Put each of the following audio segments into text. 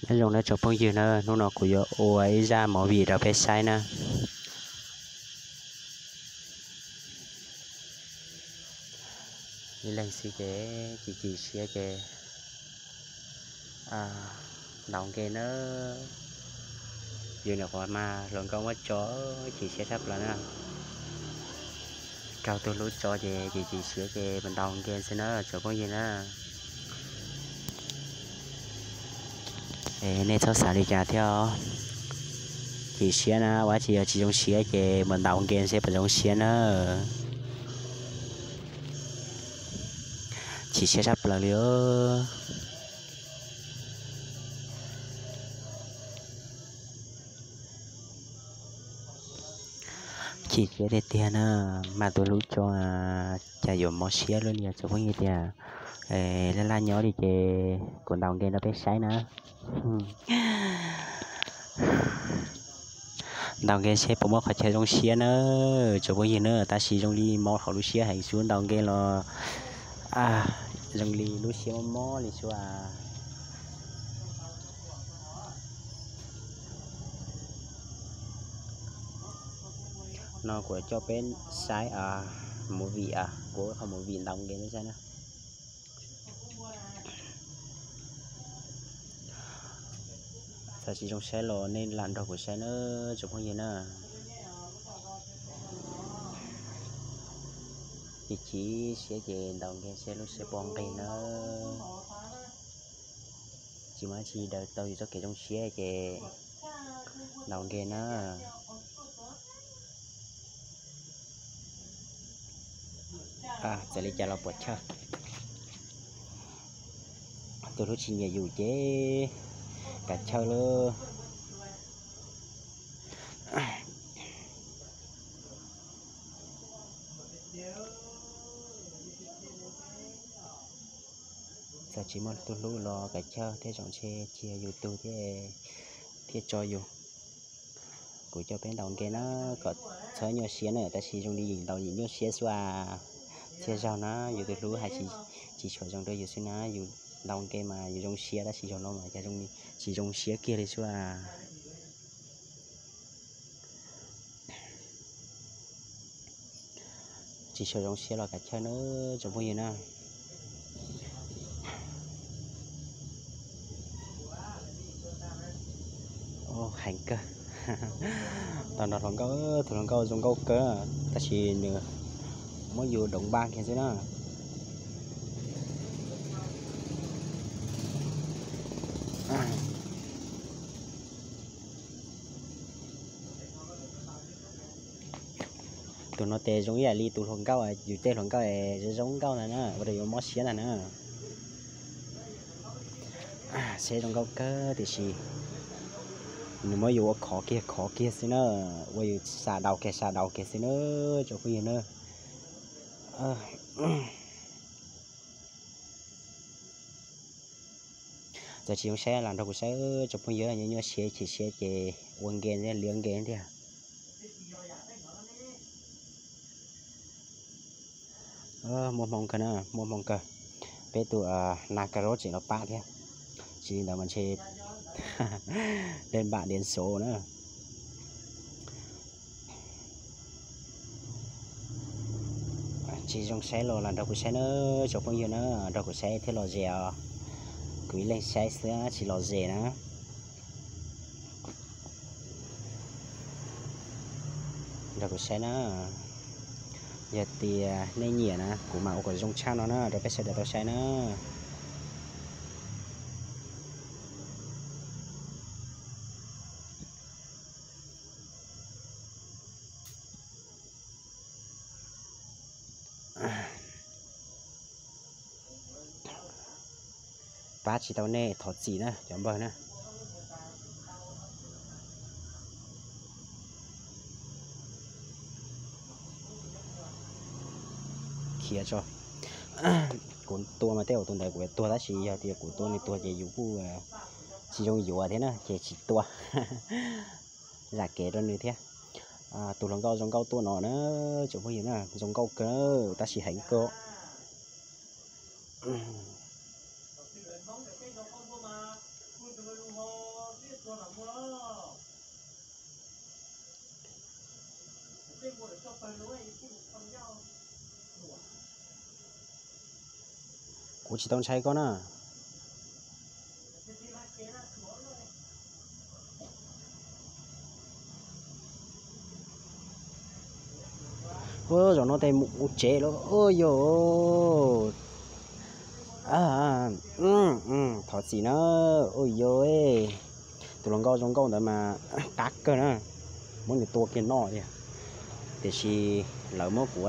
Nyob zoo nawb tsoom phooj ywg na, hnub no kuv yuav ua ib zaj movie rau peb saib na. Ib leeg xwb ces chim chim siab ces ntaus game na. Yus nyuam qhuav mag hluas nkauj muab tso, chim siab tshaj plaws na. Raug tus hlub tso ces chim chim siab ces mus ntaus game xwb na tsoom phooj ywg na. Es nej txhob xav li cas thiab os. Chim siab na, ua tsis yog tsis zoo siab ces mus ntaus game seb puas zoo siab na. Chim siab tshaj plaws li. Chim siab tiag tiag na, mag tus hlub tso cas yuav mob siab luaj li tsoom phooj ywg tiag. Laj laj nyob li ces kuv ntaus game rau peb saib na. Ntaus game seb puas muaj qhov chaw zoo siab na tsoom phooj ywg na, tab sis zoo li mob hauv lub siab heev xwb, ntaus game los zoo li lub siab mob mob li xwb. No kuv coj peb saib movie, kuv qhov movie ntaus game saib na. Txawm tsis zoo saib los nej lam nrog kuv saib na tsoom phooj ywg na. Chim chim siab ces ntaus game seb lub siab puas nqig na. Tsis muaj dab tsi daws tau yus txoj kev zoo siab ces ntaus game na. Txawm li cas los puas chawj. Tus hlub tsis nyiam yus ces kav chawj lauj. Txawm tsis muaj tus hlub los kav chawj thiab, zoo ntshe cia yus tus thiab tso yus. Kuv coj peb ntaus game na, kom txhob nyuaj siab na, tab sis zoo li yim ntaus yim nyuaj siab xwb as. Txhia zaug na yus tus hlub hais tsis tshua zoo rau yus xwb na, yus ntaus game mas yus zoo siab, tab sis zaum no mas cas tsis zoo siab kiag li xwb as. Tsis tshua zoo siab los kav chawj na tsoom phooj ywg na. Heev kawg. Tau nrog hluas nkauj, tus hluas nkauj zoo nkauj kawg, tab sis nws muab yus doov npaj kiag xwb na. Tus no tes zoo ib yam li tus hluas nkauj, yus tej hluas nkauj zoo nkauj ntag na, ua rau yus mob siab ntag na. Seb zoo nkauj kawg tiam sis nws muab yus ua khov kiag khov kiag xwb na, ua yus xav daus kiag xav daus kiag xwb na tsoom phooj ywg na. Txawm tsis zoo saib los nrog kuv saib tsoom phooj ywg, nyuaj nyuaj siab chim siab ces ua game thiab liab game thiab. Muaj hmoo kawg na, muaj hmoo kawg. Peb tus nag ka rov tseem los pab thiab, tsis li ntawd mas ntshe dej npam diav xov na. Tsis zoo saib los los nrog kuv saib na tsoom phooj ywg na, nrog kuv saib thiaj lom zem os. Kuv ib leeg saib xwb tsis lom zem na. Nrog kuv saib na, yog tias nej nyiam na kuv mam ua kom zoo tshaj no na rau peb sawv daws tau saib na. Pab tsis tau nej thov txim na cov npawg na. Khiav tso. Kuv tua mas tej zaum tus ntawd kuv tuag, tab sis yog tias kuv tua nws tuag ces yus kuj tsis zoo yuav thiab na ces tsis tua. Zam kev rau nws thiab. Tus hluas nkauj zoo nkauj tuaj no na tsoom phooj ywg na, zoo nkauj kawg tab sis heev kawg. Kuv tsis tau ntshai koj na. Ua zaum no tes mus tsev lawm. Ua yog, thov txim na. Ua yog, tus hluas nkauj zoo nkauj ntawd mas qab kawg na, muab nws tua kiag noj tiag. Tiam sis lawv muab kuv,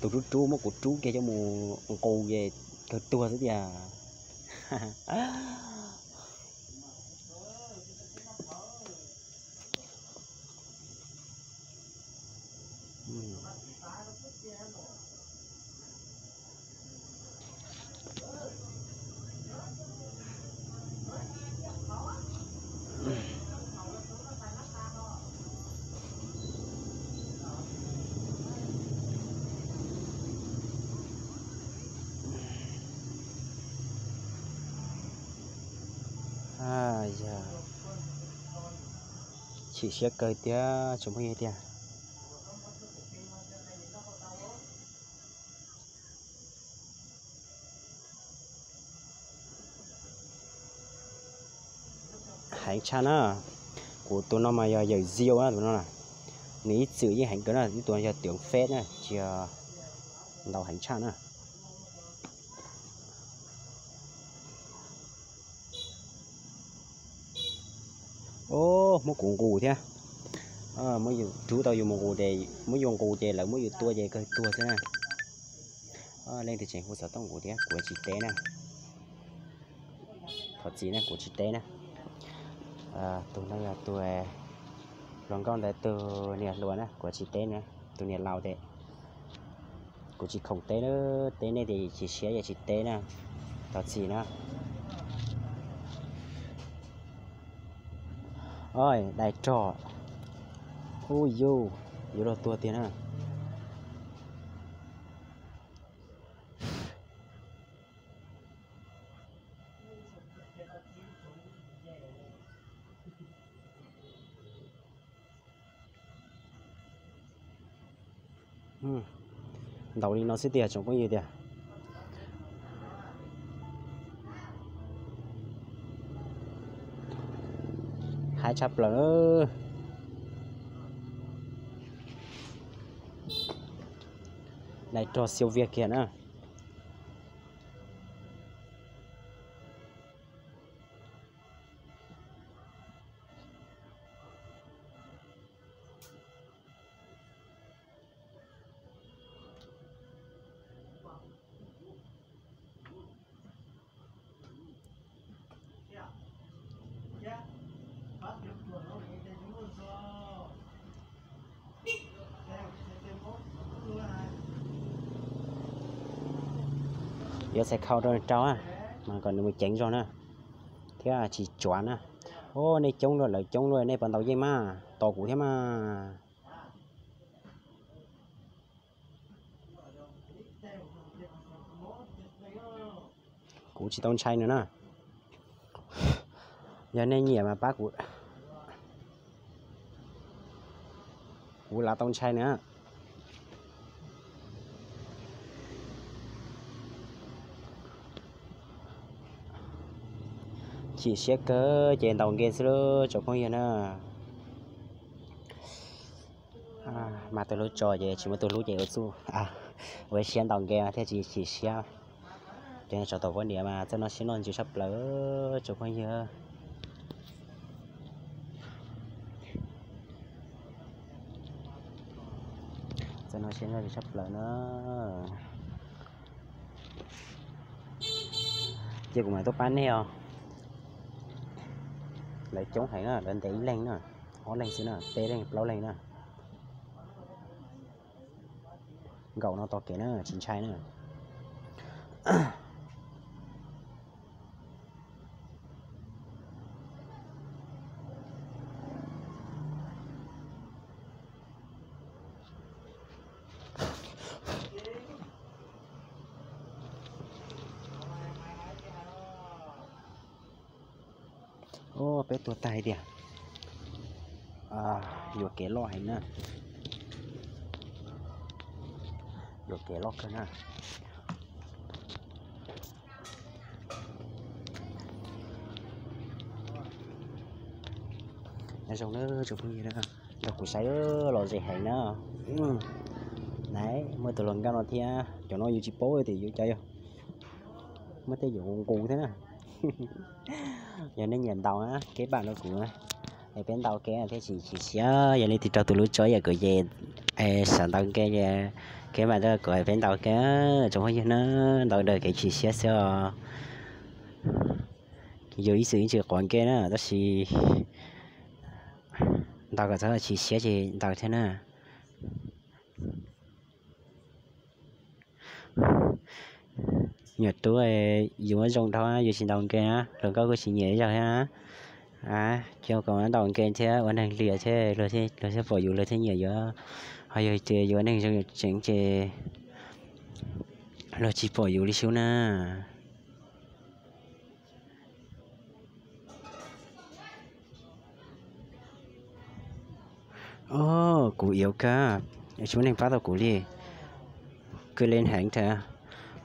tus rub rub muab kuv rub kiag coj mus nqus ces kawg tuag xwb tiag. Chim siab kawg tiag tsoom phooj ywg tiag. Heev tshaj na. Kuv tus no mas yog yawm Zio na, tus no na, nws ib txwm yeej heev kawg na, ib tug yog tiav feb na, tsis yog ntau heev tshaj na. Muab kuv nqus thiab. Muab yus rub tau yus mus nqus ces, muab yus nqus ces lawv muab yus tua ces kawg tuag xwb na. Leej twg tseem hu xov tooj kuv thiab, kuv tsis teb na. Thov txim na, kuv tsis teb na. Tus no yog tus hluas nkauj ntawd tus niam hluas na, kuv tsis teb na. Tus niam laus tes kuv tsis khoom teb na, teb nej tes chim siab yog tsis teb na. Thov txim na. Oj, dais rog. Ub yus, yuav luag tuag tiag na. Ntaus li no xwb tiag tsoom phooj ywg tiag. Haib tshaj plaws. Dais rog xiu viag kiag na. Yuav txhais khau rau nws rau, mas kom nws mus ceev zog na, thiab tsis tsuav na. Ub, nej coob luaj, lawv coob luaj, nej puas ntaus yeej mas tos kuv thiab mas. Kuv tsis tau ntshai nws na. Yog nej nyiam mas pab kuv, kuv lam tau ntshai nws. Chim siab kawg ces ntaus nkees xwb lauj tsoom phooj ywg na. Mas tus hlub tso ces tsis muaj tus hlub ces ua txuj, ua siab ntaus nkees thiaj tsis chim siab. Cov tsov tom poj niam mas txawj noj siab noj ntsws tshaj plaws tsoom phooj ywg. Txawj noj siab noj ntsws tshaj plaws na. Ces kuv mam tuaj pab nej os. Lawv coob heev na, lawv ntes ib leeg na, ob leeg xwb na, peb leeg plaub leeg na. Nkaum no tos kev na, tsis ntshai na. Peb tuaj tag tiag. Yuam kev loj heev na. Yuam kev loj kawg na. Nyob zoo na tsoom phooj ywg, nrog kuv saib los ze heev na. Nais, muaj tus hluas nkauj no thiab, cov no yus tsis paub tias yus cov yog, muaj tej yus nqus thiab na. Yog nej nyiam ntaus na, keb npam rau kuv, es peb ntaus ke thiaj tsis chim siab. Yog leej twg raug tus hlub tso yam kuv ces sawv ntaus ke, keb npam rau kuv peb ntaus ke, tsoom phooj ywg na, ntaus daws kev chim siab xwb os. Yus ib txwm yeej tsis quav nkeeg na, tab sis ntaus kom txhob chim siab ces ntaus thiab na. Nyuam tub, yus muab zoo dhau, yus tsis ntaus nkeeg na, hluas nkauj kuj tsis nyiam ib zaug thiab na. Cia kom ntaus nkeeg thiab ua neeg liam thiab luag thiaj pom yus, luag thiaj nyiam yus. Ho yog tias yus ua neeg zoo tseeb ces luag tsis pom yus li sub na. Os, kuv yuav kag, tsis muaj neeg pab tau kuv li. Kwv len heev thiab.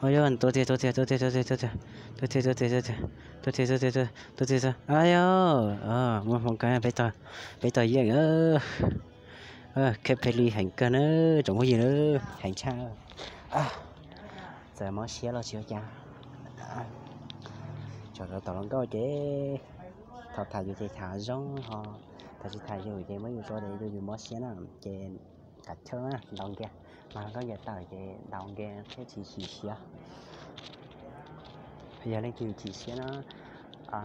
Os yog, tuaj tiag, tuaj tiag, tuaj tiag, tuaj tiag, tuaj tiag, tuaj tiag, tuaj tiag, tuaj tiag, tuaj tiag, tuaj tiag, tuaj tiag, tuaj tiag, tuaj tiag. Os yog, muaj hmoo kag, peb tog yeej. Khib peb li heev kawg na, tsoom phooj ywg na, heev tshaj. Txawm mob siab los tsis ua cas. Tsom rau tom hluas nkauj ces thaum tham yus ces tham zoo ho, thaum tsis tham yus ces muab yus tso ces yus mob siab na, ces kav chawj na, ntaus nkeeg. Mas hluas nkauj nyiam tawm ces ntaus nkeeg thiaj tsis chim siab. Yog leej twg chim siab na,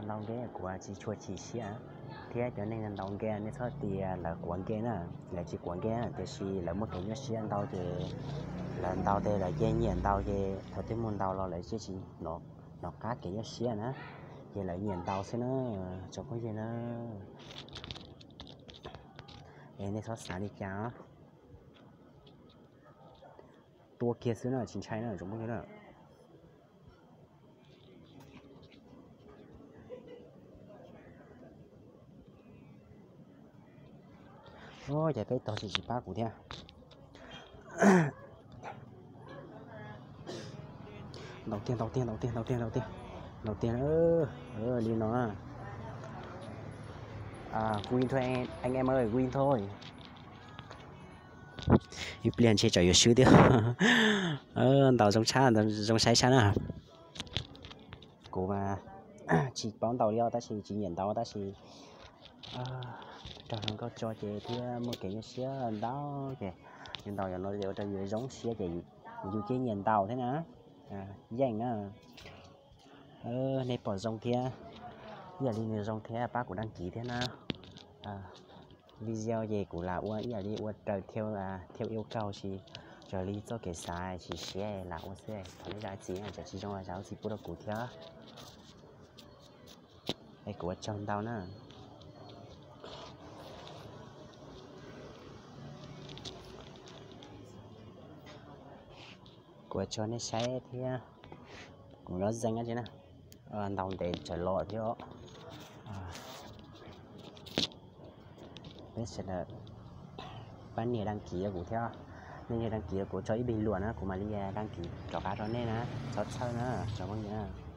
ntaus nkeeg, kuv tsis tshua chim siab. Thiab cov neeg ntaus nkeeg nej txhob tias lawv quav nkeeg na, lawv tsis quav nkeeg na, tiam sis lawv muaj kev nyuaj siab ntau ces lawv ntaus ces lawv cia nyiam ntaus ces thaum twg mus ntaus los lawv thiaj tsis hnov qab kev nyuaj siab na, ces lawv nyiam ntaus xwb na, tsoom phooj ywg na. Es nej txhob xav li cas, tua kiag xwb na, tsis ntshai na tsoom phooj ywg na. Os, cas peb tog tsis tsis pab kuv thiab. Ntaus tiag, ntaus tiag, ntaus tiag, ntaus tiag, ntaus tiag, ntaus tiag. Li no na. Win thôi anh em ơi, win thôi. Ib pliag ntshe tsam yuav swb thiab. Ntaus zoo tshaj, zoo saib tshaj na. Kuv mas tsis paub ntaus li os, tab sis tsis nyiam ntaus, tab sis raug hluas nkauj tso ces thiab muaj kev nyuaj siab ntau ces yus ntaus yam no ua rau yus zoo siab ces yus cia nyiam ntaus thiab na. Yeej na. Nej pom zoo thiab, ib yam li nws zoo thiab pab kuv đăng ký thiab na. Video ces kuv lam ua ib yam li ua raws theo yêu cầu, tsis raws li txoj kev xav chim siab lam ua xwb. Thov nej zam txim, txawm tsis zoo los zam txim pub rau kuv thiab. Es kuv ua tsaug ntau na. Kuv ua tsaug nej saib thiab. Kuv lov zeeg na, ntaus ntev tsawg los thiab. Peb sawv daws pab nias đăng ký rau kuv thiab. Nej nias đăng ký rau kuv, tso ib bình luận na, kuv mam li đăng ký rov qab rau nej na. Txhob txhawj na tsoom phooj ywg.